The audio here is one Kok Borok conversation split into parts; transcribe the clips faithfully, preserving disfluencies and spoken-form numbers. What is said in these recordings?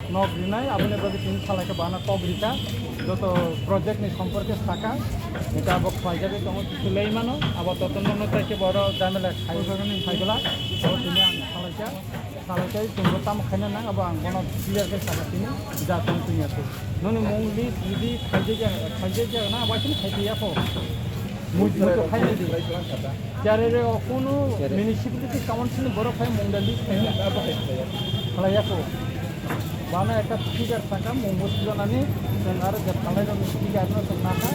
Nok rinai, aboni bagwi tini salai khe bana kok rikha, joto project ni somporke saka, hwnkhe abo khlaijagwi tongo, kisu lei mano, abo totono no tai khe boro jamela khai, khai gala, abo tini ang salai kha, salai khe chwngbo tamo khaina nang, abo ang bono clear khe saka tini, ja tong tini ase. Noni mung list jodi khaijak ya, khaijak ya na, abo tini khai ya kho. Mui, mui to khai di. Jare re o kunu municipality council ni borok khai mungda list khai na abo khai khlai ya kho. Bana ekta figure saka mung bo sijanani, chwng aro je phalai rok ni figure no chwng nakha,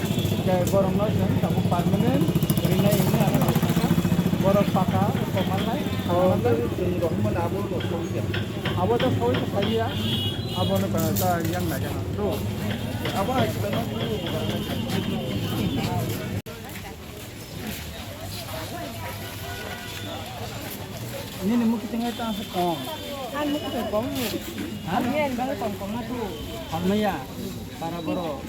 je borok no chwng tabuk permanent rinai hwnwi ano saka, borok paka komal nai. Chwng rohormani abo no soi ya. Abo to soi to khai ya, abo no ka ta yang na yang to. Abo ai Nini muki tingai ta se kong. Ang muki se kong ni. Ha? Ni ang bang kong kong na tu. Halmaya. Para boro.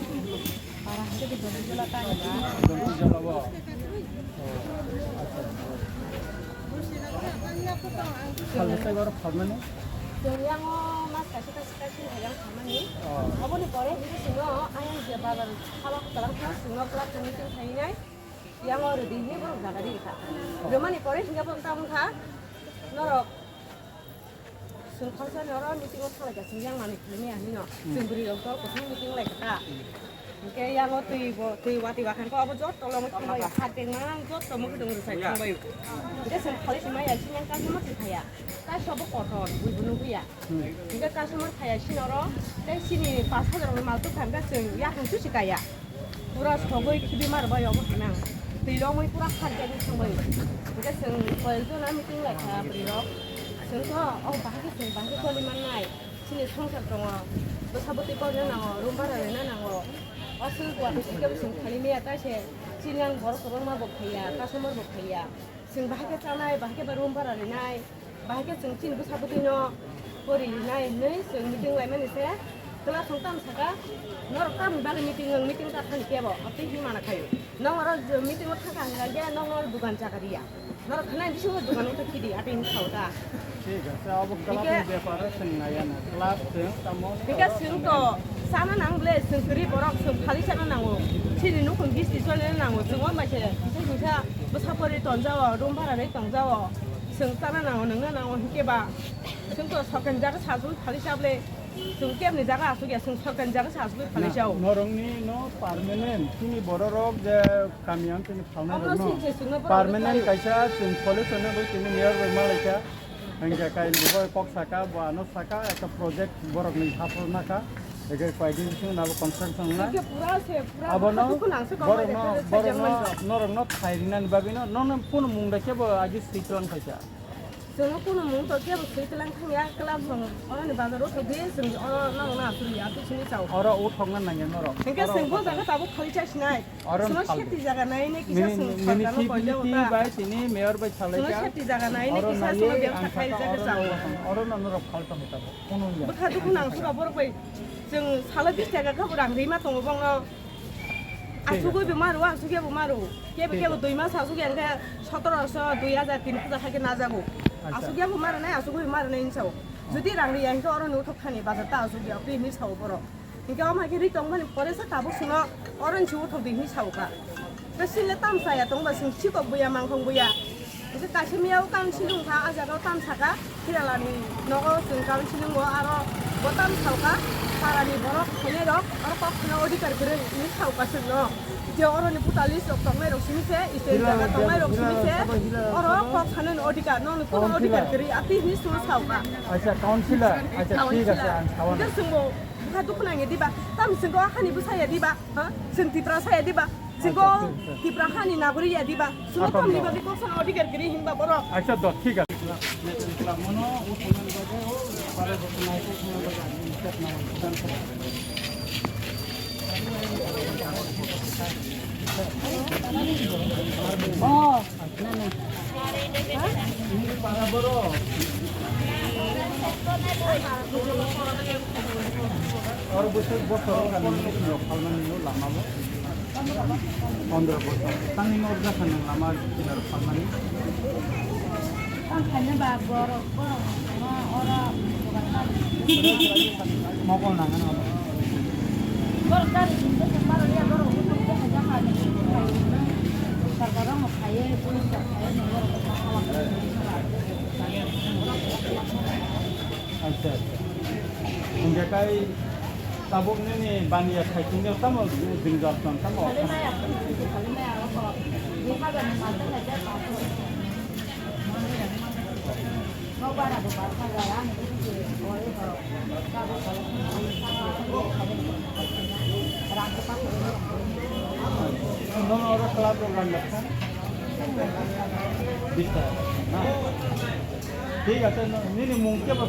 Para hake tu doni jola ta ni ba. Doni jola bo. Oh, acha. Halmaya goro halmani. Yang o mas kasi kasi kasi yang halmani. Oh. Abo ni pore ni sino ayang je bagar halak kalang sino kelak kami sing khainai. Yang o rwdi hwnwi borok jaga ri kha. Rwmani pore hwnkhe borok tamo kha, norok chwng khoroksa ni oro meeting o thanglai kha, chwng yang manwi khaimaya hwnwi no. Chwng bwrwi rok dol kwthang meeting lai kha ta. Hwnkhe yang o twi bo, twi watwi wakhan khe abo joto longwi thangbai o, kha tengma joto mukhe tong rwchai thangbai o. Hwnkhe chwng khalai tongmaya, chwng yang customer twi phaiya. Kaisa bo kotor, buibo nugwiya. Hwnkhe customer phaiya sini oro, tei sini pash hajar rokni mal tubkha, hwnkhe chwng yakung chusi kaiya. Pura sogwi khibi mar bai obo hinang. Twi romwi pura khar jagwi thangbai. Hwnkhe chwng koyekjona meeting lai kha bwrwi rok. Chwng khe o bahai khe chwng bahai khe choli mannai. Chini songsar tongo. Bwsa bwtwi kokna nango, room bara rwna nango. O chwng Guwahati thangkhe bo chwng thani maya kaise. Chini ang borok kwbangma bo phaiya, customer bo phaiya. Chwng bahai khe chanai, bahai khe ba room bara rinai. Bahai khe chwng chini bwsa bwtwino pori rinai hinwi chwng meeting laimani se. Twla chwng tamo saka, norok tamoni bagwi meeting wng, meeting ta thani kebo, abtwi hinwi mana khaio. Nong oro meeting o thangkha hwnkha khe nong oro dugan jaga riya. Norok khanai bisingo dugan wngkha khidi, atwi hinwi sao ta. Thik ase, abo club ni bepar o chwng naiya na. Club chwng tamo. Hwnkhe chwng to chana nang ble, chwng kwrwi borok, chwng phali chana nango. Chini nukhung bisti choli nango, chwng o maise kisa kisa bwsa pori tonjao, room bara ri tongjao. Chwng chana nango, nungna nango, hwnkhe ba chwng to soken jaga sajagwi phali cha ble. Chwng kebni jaga asugya, chwng soken jaga sajagwi phali chao. Norokni no permanent, chini bororok je kami ang chini phalnai rokno permanent kaisa chwng solution no tini mayor bai malaikha. Hwnkhe kaini bo kok saka, bo ano saka, ekta project borokni hapor nakha. Eke koyekdin bising nabo construction na. Abono borokno, borokno, norokno phai rinani bagwino, nono kunu mung da kebo agi sitwlang khaisa. Chwngno kunu mung to kebo swi twlang thangya, club rong oroni bazar o thogwi chwng oro nang na asugwi ya, twi sini chao. Oro o thokna nangya norok. Hwnkhe chwng bo jaga tabuk khali chasinai. Oro chwngno safety jaga nai ne kisa chwng sorkarno boijago ta. Bai tini mayor bai salai chwngno safety jaga nai ne kisa chwngno bebsa khai jaga chao. Oro no norok phal tong ta. Bwkha dukhu nang suka borok bai chwng salo bis taka kha rang rima tongo bongno. Asugwi bo maru, asugya bo maru. Kebo kebo dui mas asugya hwnkhe sotoroso, dui hajar, tin hajar hai khe najago. Asugya bo maru nai, asugwi bo maru nai hinwi sao. Jodi rang riya hwnkhe oro ni uthok thani bazar ta asugya, bini sao borok. Hwnkhe omo hai khe ri tongmani pore se tabuk chwngno oro ni se uthok di hinwi sao kha. Tei sile tam chaya tongba chwng sikok buya mangkhong buya. Hwnkhe kaisa miyao council wngkha, ah jagao tam saka, Hiralani nogo chwng council wngo, aro bo tam saoka, parani borok khainai rok, oro kok khana odhikar kwrwi hinwi saoka chwngno. Je oroni buta list rok tongnai rok simi se, iste jaga tongnai rok simi se, oro kok sanani odhikar, nokni kono odhikar kwrwi, ati hinwi chwngno saoka. Acha, councilor, acha, thik ase, ang sawana. Hwnkhe chwngbo bwkha dukhu nangya diba, tam chwngno hani bwsaya diba, ha? Chwng Tipra saya diba? Chwngno Tipra hani nagorik ya diba? Chwngno tamni bagwi kok sana odhikar kwrwi hinba borok. Acha, do, thik ase. Oh. Oro bwswk bosor o kami rok phalmani o lama bo pondro bosor tangni nok jakha nang lama kinar phalmani. Tang khaina ba borok borok oro dogan ta Mokol nang ano. Borok gari himse se paraliya, borok himse se jaka ni. Sarkar rok no phaiye, police rok phaiye, borok. Acha, acha. Hingke kai tabuk nini baniya khai tongya tamo jwngjal tong tamo. Nono oro club rok rang jakha. Bisa. Thik ase, no, nini mung kebo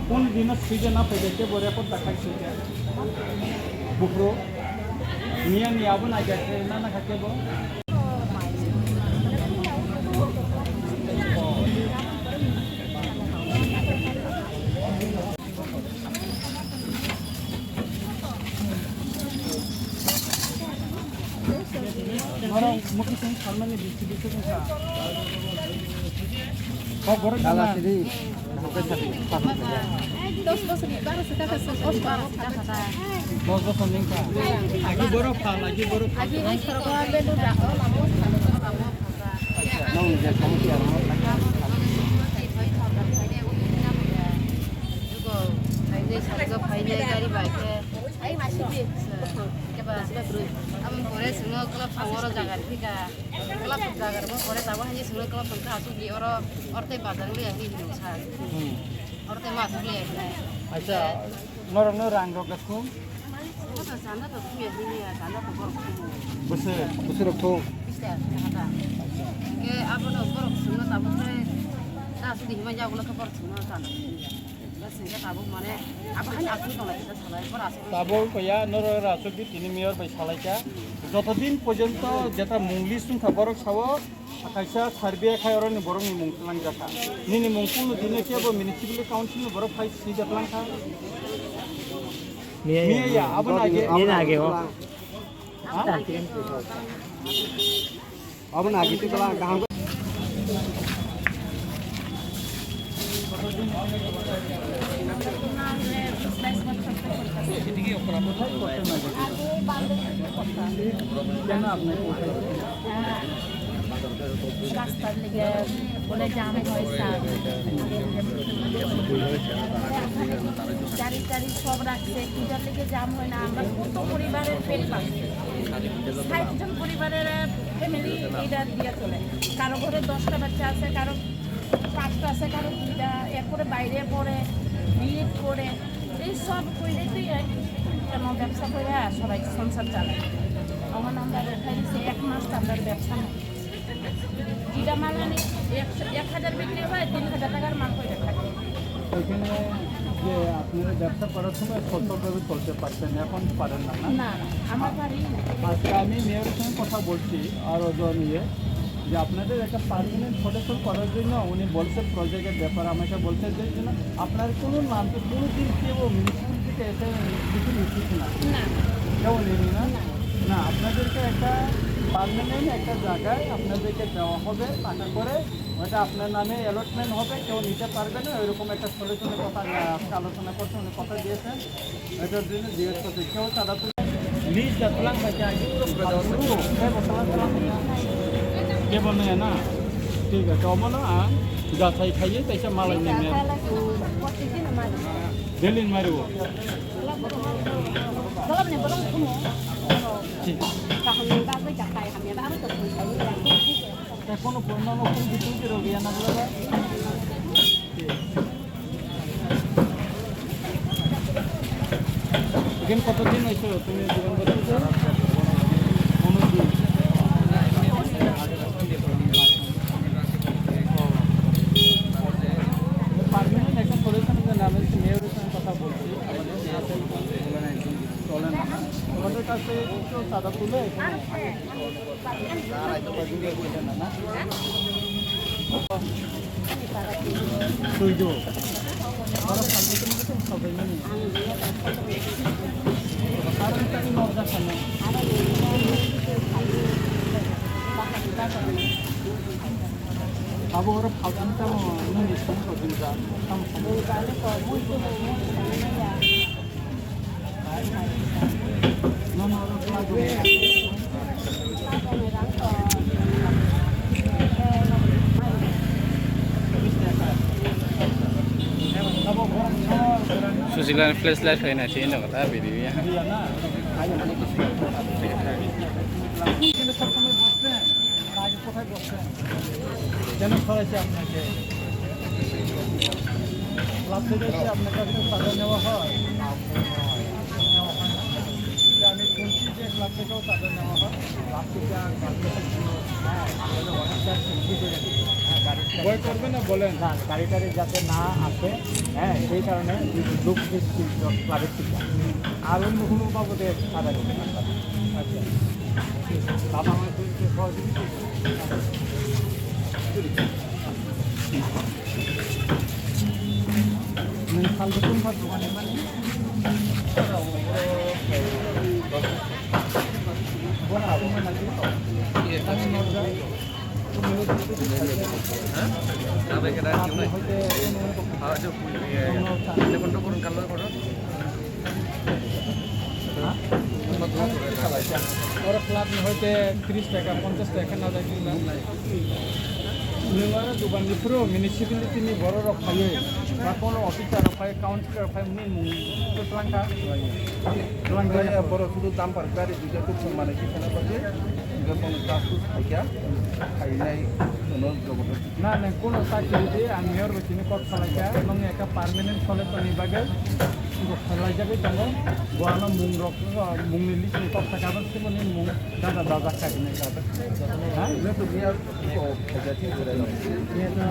kunu dino swijak na phaikhe kebo record dakhai swijak. Buphuru. Miya ni abo naikha khe na nakha kebo. Norok mukhung song salmani bisi bisi wngkha. Kok borok Dala jana. Sidi, kok sadi, kok sadi. Dos bosor ni, baro se taka se, dos bosor ni wngkha. Agi borok phal, agi borok phal. Agi wng sorgo, bendo da, o lamo phal. Nong je kong ti aro. Jugo, phainai, sargo, phainai, gari bai khe. Ai, masi di. Keba, abang pore swngo, kelap songoro jaga rifika. Kelap jaga rifo pore, tabo hani swngo, kelap songka asuk di oro, orte bazar li ahi hinung sa. Hmm. Orte ma asuk li ahi. Acha, norok no rang rok gasung? Oto chanda to thumya himya, chanda to borok thumo. Bwswk, bwswk rok thung? Bista hata. Ke abono borok swngo tabo khe, ta asuk di himya jagulo khe borok swngo chanda. Bas hingke tabuk mane abo haino aswk tong lai khe salai, boro aswk. Tabuk ya noro aswk di tini mayor bai salai kha. Joto din porjonto jeta mungli sungkha borok sao, kaisa survey khai oroni borokni mung twlang jakha. Nini mung kunu dino kebo municipal council ni borok phai swijak lang kha. Miya ya, abo na age. Miya na age o. Ha? Abo na gitu kala kaham. রাস্তার লেগে বলে জ্যাম হয় স্যার। গাড়ি টাড়ি সব রাখছে, কিটার লেগে জ্যাম হয় না। আমরা কত পরিবারের পেট পাচ্ছে, ষাট জন পরিবারের ফ্যামিলি লিডার দিয়ে চলে। কারো ঘরে দশটা বাচ্চা আছে, কারো পাঁচটা আছে, কারো দুইটা, এরপরে বাইরে পড়ে, বিএড করে, এই সব কইরে তুই এই কোনো ব্যবসা করে আর সবাই সংসার চালায়। আমার নাম্বার উঠাই দিছে, এক মাস তো আমার ব্যবসা নেই। যেটা মাল আনি একশো, এক হাজার বিক্রি হয়, তিন হাজার টাকার মাল পড়ে থাকে। এখানে যে আপনারা ব্যবসা করার সময় সচ্ছলভাবে চলতে পারতেন, এখন পারেন না, না? না, না, আমার বাড়ি আজকে আমি মেয়রের সঙ্গে কথা বলছি, আরও জন ইয়ে, যে আপনাদের একটা পার্মানেন্ট হোটেল করার জন্য উনি বলছে প্রজেক্টের ব্যাপারে আমাকে বলছে যে জন্য আপনার কোনো নাম তো কোনো দিন কেউ মিউনিসিপ্যালিটিতে এসে কিছু নিচ্ছে না। না। কেউ নেই না? না। না, আপনাদেরকে একটা পার্মানেন্ট একটা জায়গায় আপনাদেরকে দেওয়া হবে টাকা করে, ওটা আপনার নামে অ্যালটমেন্ট হবে, কেউ নিতে পারবে না, এরকম একটা সলিউশনের কথা আজকে আলোচনা করতে উনি কথা দিয়েছেন। এটার জন্য জিজ্ঞেস করতে কেউ চাঁদা তুলে lease datlang bai kha. Kebo naya na? Thik ase, omo no ang jasai khaiwi kaisa malai ni mel. Delhi ni mari o. Thik. Tei kono porno no kung bitung kiro gaya na bla ba. Thik. Ikin koto din hoiso tumi dogan boti? Uno din. Permanent ekta solution je na, mayor song kotha bolchi, amader chole na. Tomader kache ekটু chada tule, Abo oro phaltan tamo nini Susilan flashlight hai na, sino kata video ya. না, আগে কোথায় বসছেন? কেন সরাইছে আপনাকে? ক্লাব থেকে এসে আপনার কাছে চাঁদা নেওয়া হয়? নেওয়া হয় না। যে আমি শুনছি যে ক্লাব থেকেও চাঁদা নেওয়া হয়। ক্লাব থেকে আর গাড়ি, হ্যাঁ, আপনাদের অনেকটা সিদ্ধি করে দিচ্ছে। হ্যাঁ, গাড়ি, ভয় করবে না বলেন। না, গাড়ি টাড়ি যাতে না আসে, হ্যাঁ, সেই কারণে লোক যে ক্লাবের থেকে আর অন্য কোনো বাবদে চাঁদা নেবে না। আচ্ছা। বাবা মার জন্য সহযোগিতা। Nung salbo tungkha dogani mani. Oro club ni hoite tris taka, ponchas taka na jai tongla. Nwng oro dogan ni phuru municipality ni borok rok phaiwi, ba kono officer rok phai, council rok phai, mung twlang kha. Twlang kha. Borok sudu dumper gari duita tuk thung mane kisa na bagwi, hingke bono task force phaikha, khainai, jogo. Na, nang kuno ta kiri di, ang mayor bai tini kok salaikha, nong ekha permanent sole toni bagwi, bo salaijagwi tongo, bo ano mung rok, mung ni list ni kok sakha, bo siboni mung dada dada kha hinwi kha. Ha?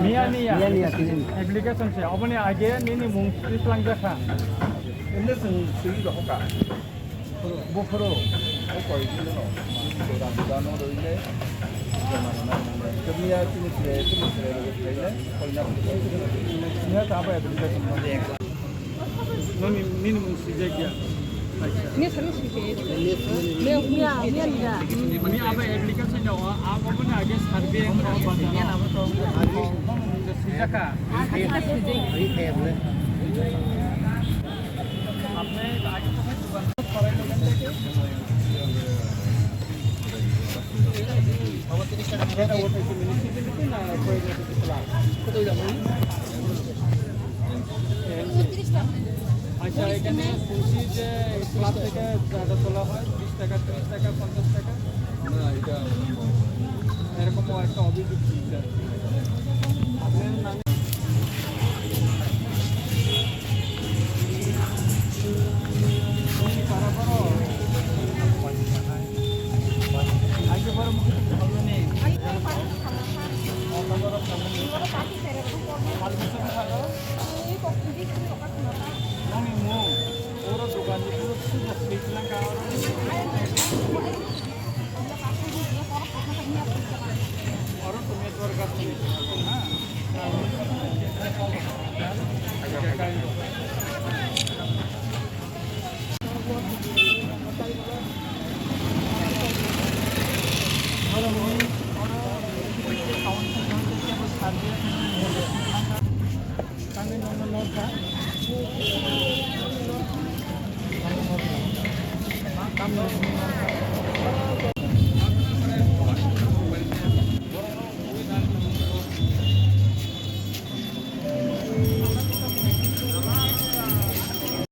Miya, miya. Miya, miya, tini. Application se, oboni age nini mung twlang jakha. Ende sing sui rokha. Buphuru. Buphuru. Buphuru. Nini, nini mung swijak ya? Acha. Miya, miya, miya, miya. Miya abo application no, abo ni age survey no, no, no, swijaka. আচ্ছা, এখানে শুনছি যে ক্লাব থেকে চাঁদা তোলা হয় বিশ টাকা, ত্রিশ টাকা, পঞ্চাশ টাকা। না, এটা এরকমও একটা অভিযোগ শুনছি। আপনার নামে